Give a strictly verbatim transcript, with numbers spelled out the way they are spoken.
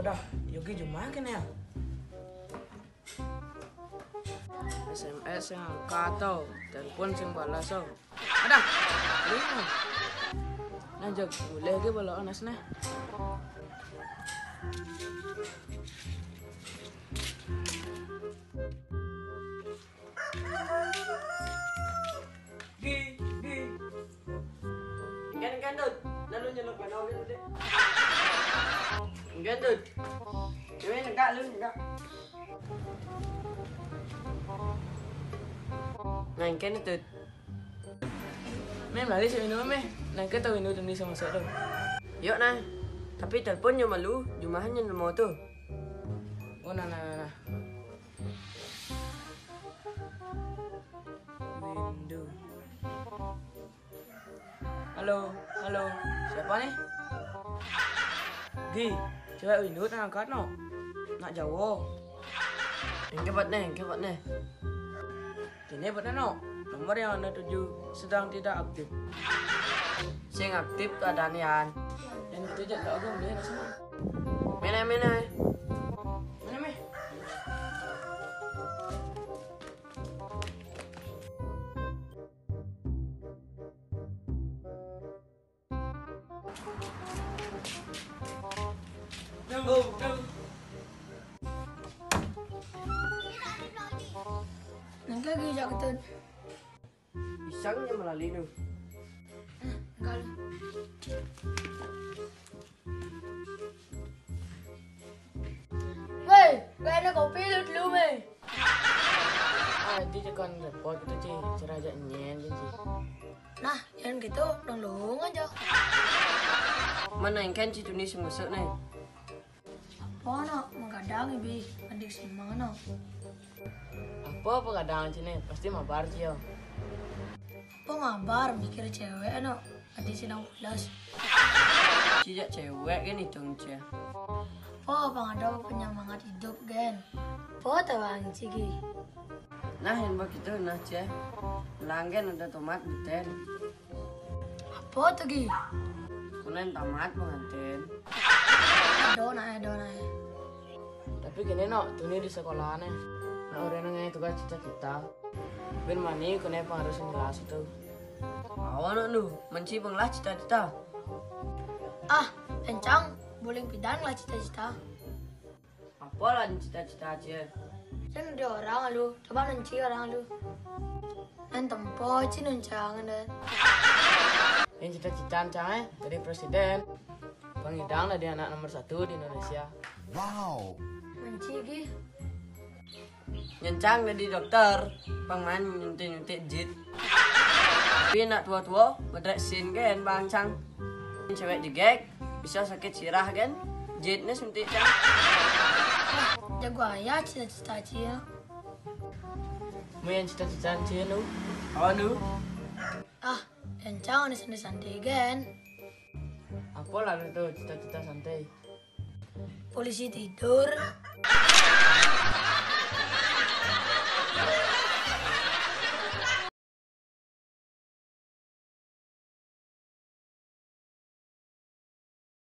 Dah, Yogi jumah kene ya? S M S sing angkat to, telepon sing balas to. Adah, bingung. Nah, jog, boleh ge bala Anas nah. Gi, gi. Gen, gen, Dut. Lalu nyeluk kena gitu deh. Gen, Dut. Cewek negak lu negak. Nah, gen, Dut. Meh, balik sih minum, meh. Nah, kita minum demi sama tu. Yuk, nah. Tapi telepon nyo malu, jumahan nyo nemu tu. Oh, nah, nah, nah, nah. Windu. Halo, halo. Siapa nih? Gi, cewek Windu nak angkat no. Nak Jawa. Engke buat nih, engke buat nih. Kene buat no. Nomor yang Anda tuju sedang tidak aktif. Sing aktif keadaan Yan. Yang itu aja tak ada, boleh nak sana. Mene, mene. Mana, meh? Nang lagi jak ketut. Pisang nya melali tu. Enggak lu. Weh, gak ada kopi lu dulu, weh. Ah, itu je kan repot itu, Ci. Cerajak nyen, Ci. Nah, jangan gitu, dong aja. Mana yang kan Ci Tuni sing masuk nih? Apa no, menggadang ibi, adik si mano. Apa, apa kadang Ci nih? Pasti mabar, Ci, yo. Apa mabar, mikir cewek no, adik si nang pulas. Ci jak cewek kan hitung, Ci. Apa, apa ada penyemangat hidup, gen? Apa tawang, Ci, gi? Nah, yang begitu, nah, Ci. Langgen ada tomat, beten. Apa tu, gi? Kunen tamat pengantin. Aduh, nah, aduh, nah. Tapi kene no, Tuni di sekolah nih. Nah, orang nang tugas cita-cita. Ben mani kene pengaruh sing jelas itu. Awan no, menci penglah cita-cita. Ah, kencang, boleh pidan lah cita-cita. Apa lah cita-cita, Ci? Kan ada orang lu, coba nenci orang lu. Nan tempo, Ci, nencang, dan. Yang cita-cita cang, eh, jadi presiden. Pangidang lah di anak nomor satu di Indonesia. Wow. Menci, gi. Nyencang jadi dokter, pang man nyuntik-nyuntik jit. Tapi nak tua-tua, bedrek sin kan, bang cang. Cewek jegek, bisa sakit sirah kan, jit ni suntik cang. Jago ayah cita-cita, Ci, ya. Mu yang cita-cita, Ci, lu? Apa lu? Ah, kencang ni santai-santai kan. Apa lah lu tu cita-cita santai? Polisi tidur.